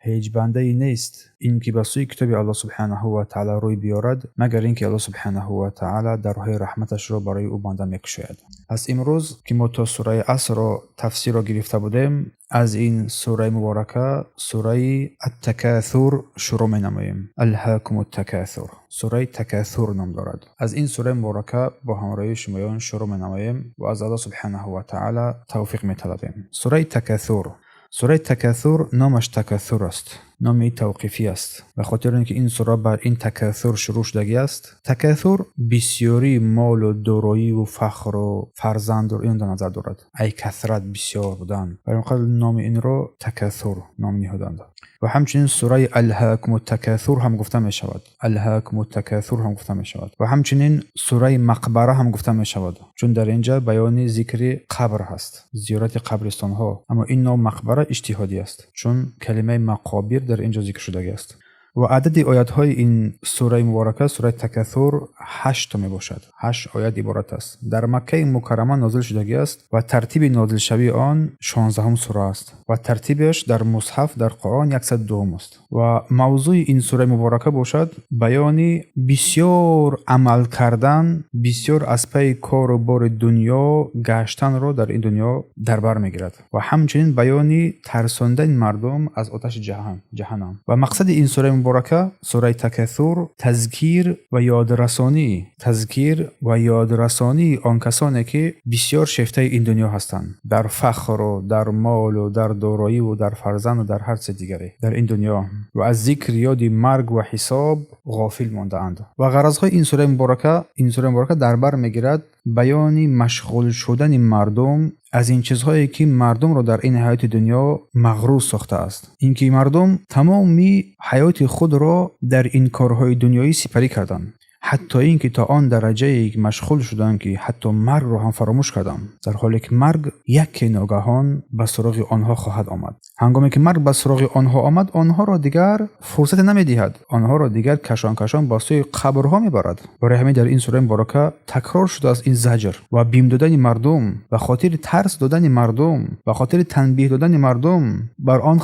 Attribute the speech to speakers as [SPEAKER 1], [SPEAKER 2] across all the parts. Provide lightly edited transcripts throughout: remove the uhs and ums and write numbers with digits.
[SPEAKER 1] Ҳеҷ бандае нест, ин ки ба сӯи китоби Аллоҳ субҳанаҳу ва таъала рӯй биёрад, магар ин ки Аллоҳ субҳанаҳу ва таъала дарҳои раҳматашро барои ӯ банда мекушояд. Пас имрӯз, ки мо то сураи Асрро тафсирро гирифта будем, аз ин сураи муборака, сураи Ат-Такасур, шурӯъ менамоем. Алҳакум Такасур, сураи Такасур ном дорад. Аз ин сураи муборака бо ҳамроҳии шумоён шурӯъ менамоем ва аз Аллоҳ субҳанаҳу ва таъала тавфиқ металабем. Сураи Такасур. Сураи Такасур номаш Такасур аст, номи тавқифӣ аст, ба хотири он ки ин сура бар ин такасур шурӯъ шудагӣ аст. Такасур бисёрии молу дороиву фахру фарзанду ин дар назар дорад, ай касрат, бисёр будан. Барои ин қадр номи инро Такасур ном ниҳоданд. Ва ҳамчунин сураи Алҳакуму Такасур ҳам гуфта мешавад, Алҳакуму Такасур ҳам гуфта мешавад. Ва ҳамчунин сураи Мақбара ҳам гуфта мешавад, чун дар инҷа баёни зикри қабр ҳаст, зиёрати қабристонҳо. Аммо ин ном Мақбара иҷтиҳодӣ аст, чун калимаи мақобир дар инҷо зикр шудагӣ аст. Ва адади оятҳои ин сураи муборака, сураи Такасур, ҳашт то мебошад, ҳашт оят иборат аст. Дар Маккаи Мукаррама нозил шудагӣ аст ва тартиби нозилшавии он 16-ум сура аст ва тартибаш дар мусҳаф, дар Қуръон, 102-ум аст. Ва мавзӯи ин сураи муборака бошад баёни бисёр амал кардан, бисёр аз пайи кору бори дунё гаштанро дар ин дунё дар бар мегирад ва ҳамчунин баёни тарсондани мардум аз оташи ҷаҳаннам. Ва мақсади ин сураи муборака, сураи Такасур, тазкир ва ёдрасонӣ, тазкир ва ёдрасонии он касоне, ки бисёр шефтаи ин дунё ҳастанд, дар фахру дар молу дар дороиву дар фарзанду дар ҳар чизи дигаре дар ин дунё ва аз зикр, ёди марг ва ҳисоб ғофил мондаанд. Ва ғаразҳои ин сураи муборака: ин сураи муборака дар бар мегирад баёни машғул шудани мардум аз ин чизҳое, ки мардумро дар ин ҳаёти дунё мағрур сохтааст, ин ки мардум тамоми ҳаёти худро дар ин корҳои дунёӣ сипарӣ карданд, ҳатто ин ки то он дараҷае машғул шуданд, ки ҳатто маргро ҳам фаромӯш карданд, дар ҳоле ки марг яке ногаҳон ба суроғи онҳо хоҳад омад. Ҳангоме ки марг ба суроғи онҳо омад, онҳоро дигар фурсате намедиҳад, онҳоро дигар кашон кашон ба сӯи қабрҳо мебарад. Барои ҳамин дар ин сураи муборака такрор шудааст ин заҷр ва бим додани мардум, ба хотири тарс додани мардум, ба хотири танбеҳ додани мардум бар он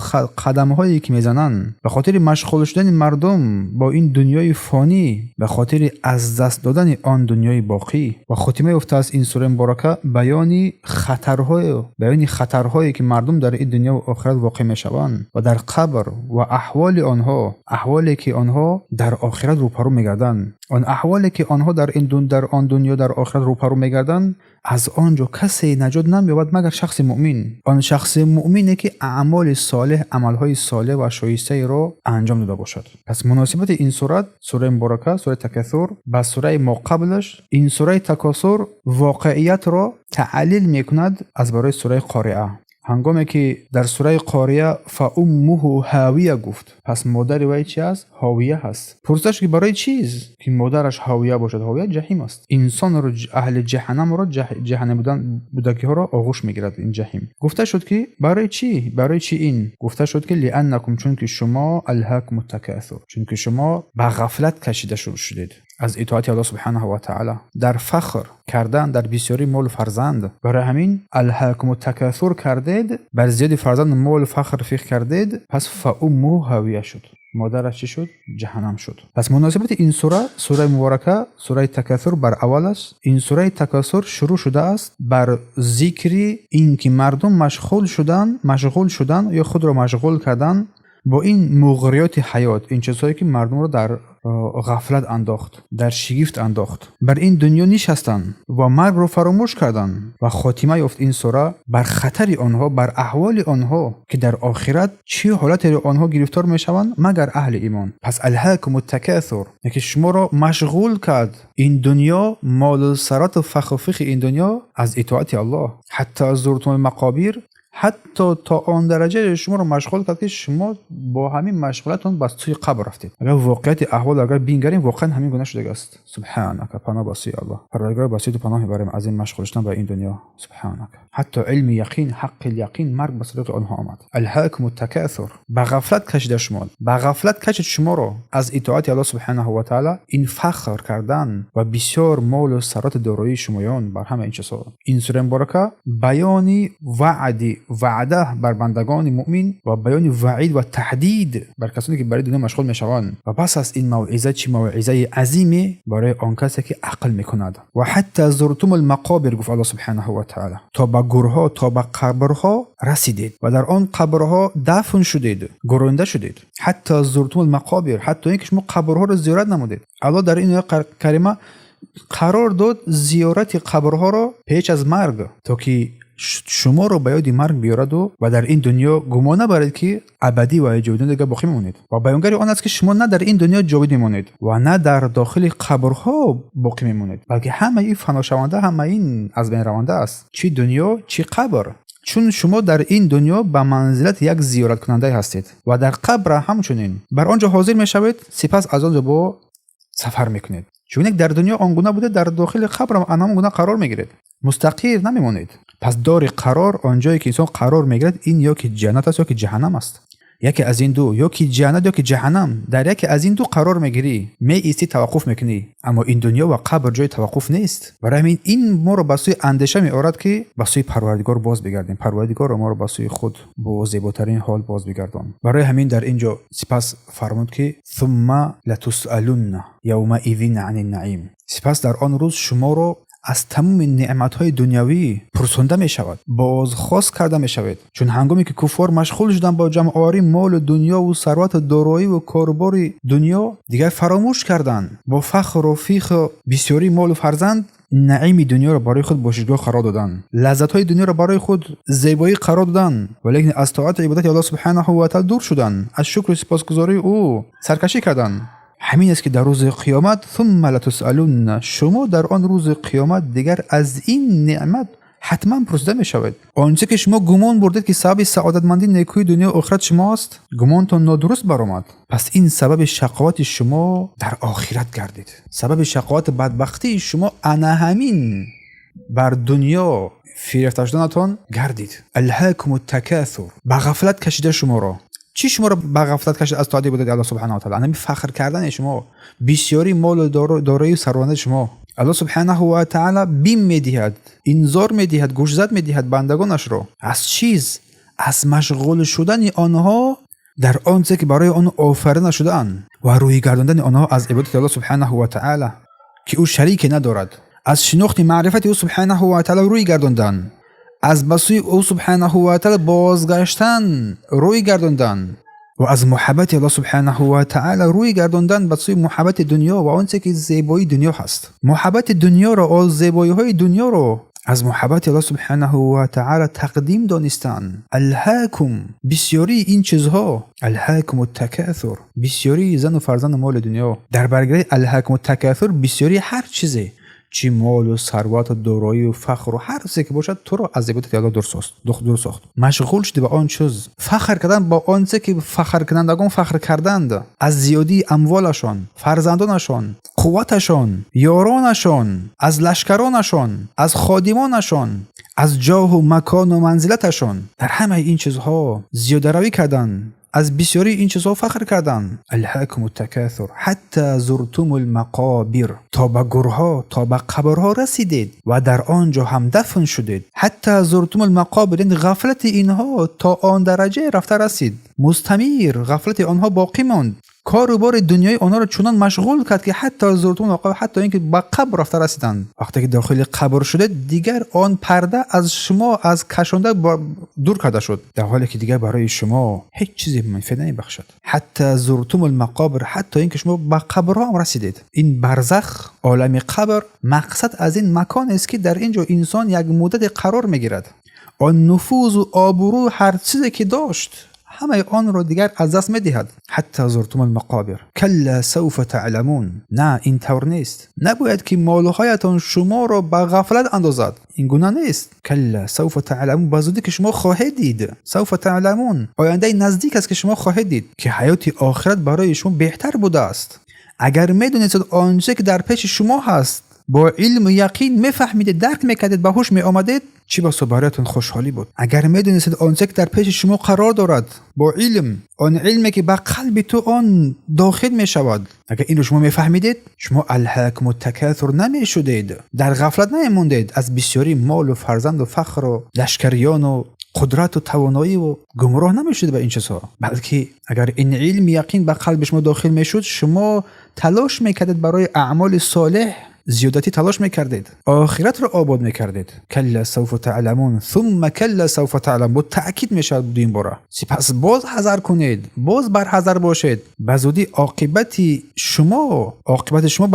[SPEAKER 1] қадамҳое, ки мезананд, ба хотири машғул шудани мардум бо ин дунёи фонӣ, ба хотири аз даст додани он дунёи боқӣ. Ва хотима ёфтааст ин сураи муборака баёни хатарҳое, ки мардум дар ин дунё охират воқеъ мешаванд ва дар қабр ва аҳволи онҳо, аҳволе, ки онҳо дар охират рӯпарӯ мегарданд. Он аҳволе, ки онҳо дар он дунё, дар охират рӯпарӯ мегарданд, аз он ҷо касе наҷот намеёбад, магар шахси муъмин, он шахси муъмине, ки аъмоли солеҳ, амалҳои солеҳ ва шоистаеро анҷом дода бошад. Пас муносибати ин сурат, сураи муборака, сураи Такасур, ба сураи моқаблаш: ин сураи Такосур воқеиятро таълил мекунад аз барои сураи Қориа. Ҳангоме ки дар сураи Қория фауммуҳу ҳавия гуфт, пас модари вай чи аст? Ҳовия ҳаст. Пурсида шуд, ки барои чиз ки модараш ҳовия бошад? Ҳовия ҷаҳим аст. Инсонро, аҳли ҷаҳаннамро, ҷаҳаннам будагиҳоро оғӯш мегирад ин ҷаҳим. Гуфта шуд, ки барои чӣ, барои чӣ ин? Гуфта шуд, ки лианнакум, чунки шумо, алҳакуму такасур, чунки шумо ба ғафлат кашида шудед аз итоати Аллоҳ субҳанаҳу ва таъала, дар фахр кардан, дар бисёрии молу фарзанд. Барои ҳамин алҳакуму такасур кардед, бар зиёди фарзанд, молу фахр фикр кардед. Пас фаумму ҳавия шуд, модараш чӣ шуд? Ҷаҳаннам шуд. Пас муносибати ин сура, сураи муборака, сураи Такасур, бар аввал аст. Ин сураи Такасур шурӯъ шудааст бар зикри ин ки мардум машғул шудан ё худро машғул кардан бо ин муғриёти ҳаёт, ин чизҳое, ки мардумро дар ғафлат андохт, дар шигифт андохт, бар ин дунё нишастанд ва маргро фаромӯш карданд. Ва хотима ёфт ин сура бар хатари онҳо, бар аҳволи онҳо, ки дар охират чӣ ҳолатеро онҳо гирифтор мешаванд, магар аҳли имон. Пас алҳакуму такасур, яке шуморо машғул кард ин дунё, молу сарвату фахру фихи ин дунё аз итоати Аллоҳ, ҳатто зуртумул мақобир, ҳатто то он дараҷа шуморо машғул кард, ки шумо бо ҳамин машғулиятон ба сӯи қабр рафтед. Агар воқеияти аҳвол агар бингарем, воқеан ҳамин гуна шудагааст. Субҳанака, паноҳ ба сӯи Аллоҳ. Парвардигор, ба сӯи ту паноҳ мебарем аз ин машғул шудан ба ин дунё. Субҳанака. Ҳатто илми яқин, ҳаққи яқин, марг ба сароғи онҳо омад. Алҳакуму такасур, ба ғафлат кашида шумо, ба ғафлат кашид шуморо аз итоати Аллоҳ субҳанаҳу ва таъала ин фахр кардан ва бисёр молу сарвати дороии шумоён бар ҳама ин чизҳо. Ин сураи муборака баёни ваъди ваъда бар бандагони муъмин ва баёни ваъид ва таҳдид бар касоне ки барои дунё машғул мешаванд. Ва пас аз ин мавъиза чӣ мавъизаи азиме барои он касе ки ақл мекунад. Ва ҳатта зуртумул мақобир, гуфт Аллоҳ субҳанаҳу ва таъоло, то ба гурҳо, то ба қабрҳо расидед ва дар он қабрҳо дафн шудед, гӯронда шудед. Ҳатта зуртумул мақобир, ҳатто инки шумо қабрҳоро зиёрат намудед. Аллоҳ дар ин ояи карима қарор дод зиёрати қабрҳоро пеш аз марг, то ки шуморо ба ёди марг биёраду ва дар ин дунё гумон набаред ки абадӣ ва ҷовидон дигар боқӣ мемонед. Ва баёнгари он аст ки шумо на дар ин дунё ҷовид мемонед ва на дар дохили қабрҳо боқӣ мемонед, балки ҳамаи ин фаношаванда, ҳамаи ин аз байн раванда аст, чӣ дунё, чӣ қабр. Чун шумо дар ин дунё ба манзилати як зиёраткунандае ҳастед ва дар қабр ҳамчунин бар он ҷо ҳозир мешавед, сипас аз он ҷо бо сафар мекунед. Чун дар дунё он гуна буде, дар дохили қабр ҳам ҳамон гуна қарор мегиред, мустақир намемонед. Пас дори қарор, он ҷое ки инсон қарор мегирад, ин ё ки ҷаннат аст, ё ки ҷаҳаннам аст. Яке аз ин ду, ё ки ҷаннат, ё ки ҷаҳаннам, дар яке аз ин ду қарор мегирӣ, меистӣ, таваққуф мекунӣ. Аммо ин дунё ва қабр ҷои таваққуф нест. Барои ҳамин ин моро ба сӯи андеша меорад, ки ба сӯи Парвардигор боз бигардем. Парвардигорро моро ба сӯи худ бо зеботарин ҳол боз бигардон. Барои ҳамин дар ин ҷо сипас фармуд ки сумма латусалунна явмаизин ани наим, сипас дар он рӯз шуморо аз тамоми неъматҳои дунявӣ пурсонда мешавад, бозхост карда мешавед. Чун ҳангоме ки куффор машғул шуданд бо ҷамъоварии молу дунёву сарвату дороиву корубори дунё, дигар фаромӯш карданд бо фахру фиху бисёрии молу фарзанд наими дунёро барои худ бошишгоҳ қарор доданд, лаззатҳои дунёро барои худ зебоӣ қарор доданд, валекин аз тоату ибодати Аллоҳ субҳанаҳу ва таъола дур шуданд, аз шукру сипосгузории ӯ саркашӣ карданд. Ҳамин аст ки дар рӯзи қиёмат сумма латусалунна, шумо дар он рӯзи қиёмат дигар аз ин неъмат ҳатман пурсида мешавед. Он чизе ки шумо гумон бурдед ки сабаби саодатмандии некӯи дунё охират шумо аст, гумонтон нодуруст баромад. Пас ин сабаби шақовати шумо дар охират гардид. Сабаби шақовати бадбахтии шумо ана ҳамин бар дунё фирефта шуданатон гардид. Алҳакуму такасур, ба ғафлат кашида шуморо. Чӣ шуморо ба ғафлат кашид аз тоати ибодати Аллоҳ субҳанаҳу ва таъола? Ҳамин фахр кардани шумо, бисёрии молу дороию сарвандаи шумо. Аллоҳ субҳанаҳу ва таъола бим медиҳад, инзор медиҳад, гӯшзад медиҳад бандагонашро аз чиз, аз машғул шудани онҳо дар он чизе ки барои он офарида нашудаанд ва рӯй гардондани онҳо аз ибодати Аллоҳ субҳанаҳу ва таъола, ки ӯ шарике надорад, аз шинохти маърифати ӯ субҳанаҳу ва таъола рӯй гардондан, аз ба сӯи ӯ субҳанаҳу ва таъола бозгаштан рӯй гардондан ва аз муҳаббати Аллоҳ субҳанаҳу ва таъола рӯй гардондан ба сӯи муҳаббати дунё ва он чизе ки зебоии дунё ҳаст. Муҳаббати дунёро, зебоиҳои дунёро аз муҳаббати Аллоҳ субҳанаҳу ва таъола тақдим донистан. Алҳакум, бисёрии ин чизҳо, алҳакуму такасур, бисёрии зану фарзанду моли дунё, дар баргираи алҳакуму такасур бисёрии ҳар чизе, чӣ молу сарвату дороию фахру ҳар чизе ки бошад, туро аз ибодати Аллоҳ дур сохт. Машғул шудӣ ба он чиз, фахр кардан ба он чизе ки фахркунандагон фахр карданд аз зиёдии амволашон, фарзандонашон, қувваташон, ёронашон, аз лашкаронашон, аз ходимонашон, аз ҷоҳу макону манзилаташон. Дар ҳамаи ин чизҳо зиёдаравӣ карданд, аз бисёрии ин чизҳо фахр карданд. Алҳакуму такасур ҳатта зуртумул мақобир, то ба гурҳо, то ба қабрҳо расидед ва дар он ҷо ҳам дафн шудед. Ҳатта зуртумул мақобир, яъне ғафлати инҳо то он дараҷае рафта расид, мустамир ғафлати онҳо боқӣ монд, кору бори дунёи онҳоро чунон машғул кард, ки ҳатто зуртумул мақобир, ҳатто ин ки ба қабр рафта расиданд. Вақте ки дохили қабр шудед, дигар он парда аз шумо аз кашонда дур карда шуд, дар ҳоле ки дигар барои шумо ҳеҷ чизе манфиат намебахшад. Ҳатта зуртумул мақобир, ҳатто ин ки шумо ба қабрҳо ҳам расидед. Ин барзах, олами қабр, мақсад аз ин маконест, ки дар ин ҷо инсон як муддате қарор мегирад. Он нуфузу обрӯ, ҳар чизе ки дошт, ҳамаи онро дигар аз даст медиҳад. Ҳатта зуртумул мақобир, калла савфа таъламун, на, ин тавр нест. Набояд ки молҳоятон шуморо ба ғафлат андозад, ин гуна нест. Калла савфа таъламун, ба зудӣ ки шумо хоҳед дид. Савфа таъламун, ояндаи наздик аст, ки шумо хоҳед дид, ки ҳаёти охират барои шумо беҳтар будааст. Агар медонистед он чизе ки дар пеши шумо ҳаст, бо илму яқин мефаҳмидед, дарк мекардед, ба ҳуш меомадед, чӣ басо бароятон хушҳолӣ буд. Агар медонистед он чизе ки дар пеши шумо қарор дорад, бо илм, он илме ки ба қалби ту он дохил мешавад, агар инро шумо мефаҳмидед, шумо алҳакуму такасур намешудед, дар ғафлат намемондед аз бисёрии молу фарзанду фахру лашкариёну Қудрат ва тавоноӣ ва гумроҳ намешудед ба ин чизҳо, балки агар ин илми яқин ба қалби шумо дохил мешуд, шумо талош мекардед барои аъмоли солеҳ, зиёдатӣ талош мекардед, охиратро обод мекардед. Калла савфа таъламун сумма калла савфа таъламун, бо таъкид мешавад дуюм бора. Сипас боз ҳазар кунед, боз барҳазар бошед. Ба зудӣ оқибати шумо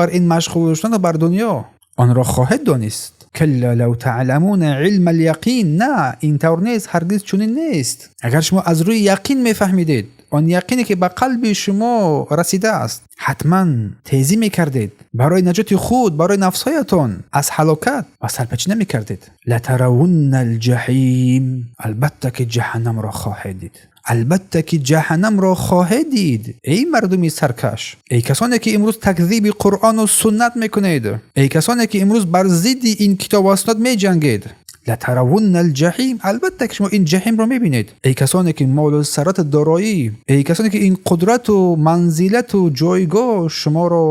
[SPEAKER 1] бар ин машғул шудан ва бар дунё онро хоҳед донист. Калла лав таъламуна илмал яқин. На, ин тавр нест, ҳаргиз чунин нест. Агар шумо аз рӯи яқин мефаҳмидед, он яқине ки ба қалби шумо расидааст, ҳатман тезӣ мекардед барои наҷоти худ, барои нафсҳоятон аз ҳалокат ва сарпечӣ намекардед. Латаравуннал ҷаҳим, албатта ки ҷаҳаннамро хоҳед дид, албатта ки ҷаҳаннамро хоҳед дид. Эй мардуми саркаш, эй касоне ки имрӯз такзиби Қуръону суннат мекунед, эй касоне ки имрӯз бар зидди ин китоб ва суннат меҷангед, латаравуннал ҷаҳим, албатта ки шумо ин ҷаҳимро мебинед. Эй касоне ки молу сарвату дороӣ, эй касоне ки ин қудрату манзилату ҷойгоҳ шуморо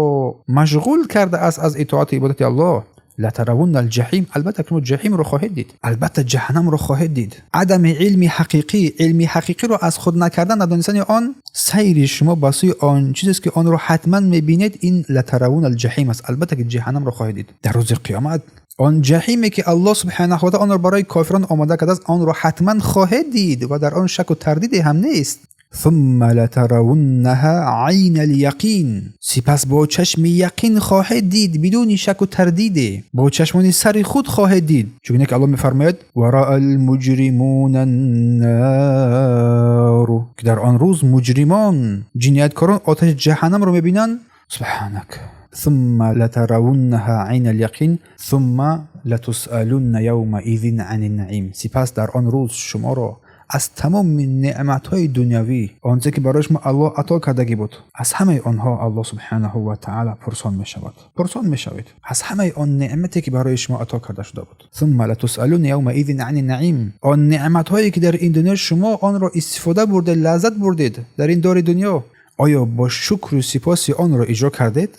[SPEAKER 1] машғул кардааст аз итоати ибодати Аллоҳ, латаравуннал ҷаҳим, албатта ки шумо ҷаҳимро хоҳед дид, албатта ҷаҳаннамро хоҳед дид. Адами илми ҳақиқӣ, илми ҳақиқиро аз худ накардан, надонистани он, сайри шумо ба сӯи он чизест ки онро ҳатман мебинед. Ин латаравуннал ҷаҳим аст, албатта ки ҷаҳаннамро хоҳед дид дар рӯзи қиёмат. Он ҷаҳиме ки Аллоҳ субҳанаҳу ва таъала онро барои кофирон омода кардааст, онро ҳатман хоҳед дид ва дар он шаку тардиде ҳам нест. Сумма латаравуннаҳа айнал яқин, сипас бо чашми яқин хоҳед дид, бидуни шаку тардиде бо чашмони сари худ хоҳед дид. Чунки ки Аллоҳ мефармояд: ва раал муҷримуна ннар, ки дар он рӯз муҷримон, ҷинояткорон оташи ҷаҳаннамро мебинанд. Субҳанак. Сумма латаравуннаҳа айнал яқин сумма латусалунна явмаизин ани наим, сипас дар он рӯз шуморо аз тамоми неъматҳои дунявӣ, онче ки барои шумо Аллоҳ ато кардагӣ буд, аз ҳамаи онҳо Аллоҳ субҳанаҳу ва таъала пурсон мешавад. Пурсон мешавед аз ҳамаи он неъмате ки барои шумо ато карда шуда буд. Сумма латусалунна явмаизин ани наим, он неъматҳое ки дар ин дунё шумо онро истифода бурдед, лаззат бурдед дар ин дори дунё, оё бо шукру сипоси онро иҷро кардед?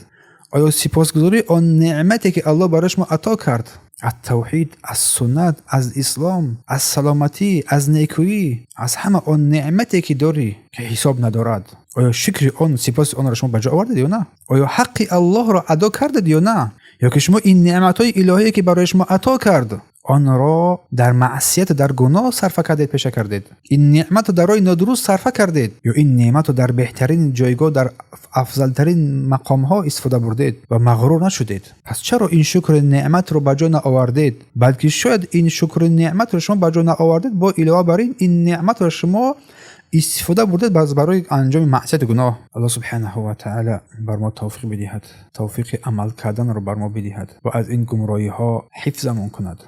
[SPEAKER 1] Оё сипосгузории он неъмате ки Аллоҳ барои шумо ато кард аз тавҳид, аз суннат, аз ислом, аз саломатӣ, аз некӯӣ, аз ҳама он неъмате ки дорӣ, ки ҳисоб надорад, оё шукри он, сипоси онро шумо ба ҷо овардед ё на? Оё ҳаққи Аллоҳро адо кардед ё на? Ё ки шумо ин неъматҳои илоҳие ки барои шумо ато кард, онро дар маъсият, дар гуноҳ сарфа кардед, пеша кардед? Ин неъматро дар роҳи нодуруст сарфа кардед ё ин неъматро дар беҳтарин ҷойгоҳ, дар афзалтарин мақомҳо истифода бурдед ва мағрур нашудед? Пас чаро ин шукри неъматро ба ҷо наовардед? Балки шояд ин шукри неъматро шумо ба ҷо наовардед, бо илова бар ин, ин неъматро шумо истифода бурдед барои анҷоми маъсияти гуноҳ. Аллоҳ субҳанаҳу ва таъала бар мо тавфиқ бидиҳад, тавфиқи амал карданро бар мо бидиҳад ва аз ин гумроҳиҳо ҳифзамон кунад.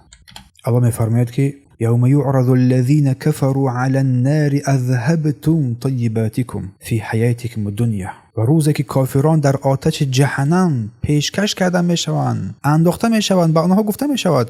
[SPEAKER 1] Аллоҳ мефармояд ки يوم يعرض الذين كفروا على النار أذهبتم طيباتكم في حياتكم الدنيا، ва рӯзе ки кофирон дар оташи ҷаҳаннам пешкаш карда мешаванд, андохта мешаванд, ба онҳо гуфта мешавад: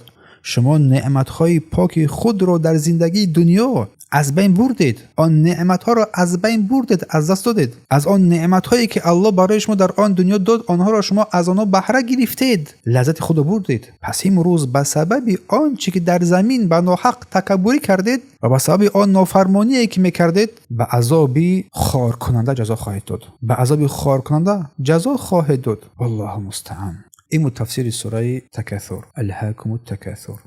[SPEAKER 1] шумо неъматҳои поки худро дар зиндагии дунё аз байн бурдед, он неъматҳоро аз байн бурдед, аз даст додед. Аз он неъматҳое ки Аллоҳ барои шумо дар он дунё дод, онҳоро шумо аз онҳо баҳра гирифтед, лаззати худро бурдед. Пас имрӯз ба сабаби он чӣ ки дар замин ба ноҳақ такаббурӣ кардед ва ба сабаби он нофармоние ки мекардед, ба азоби хоркунанда ҷазо хоҳед дод, ба азоби хоркунанда ҷазо хоҳед дод. Валлоҳу мустаъан. Ин буд тафсири сураи Такасур, Алҳакуму Такасур.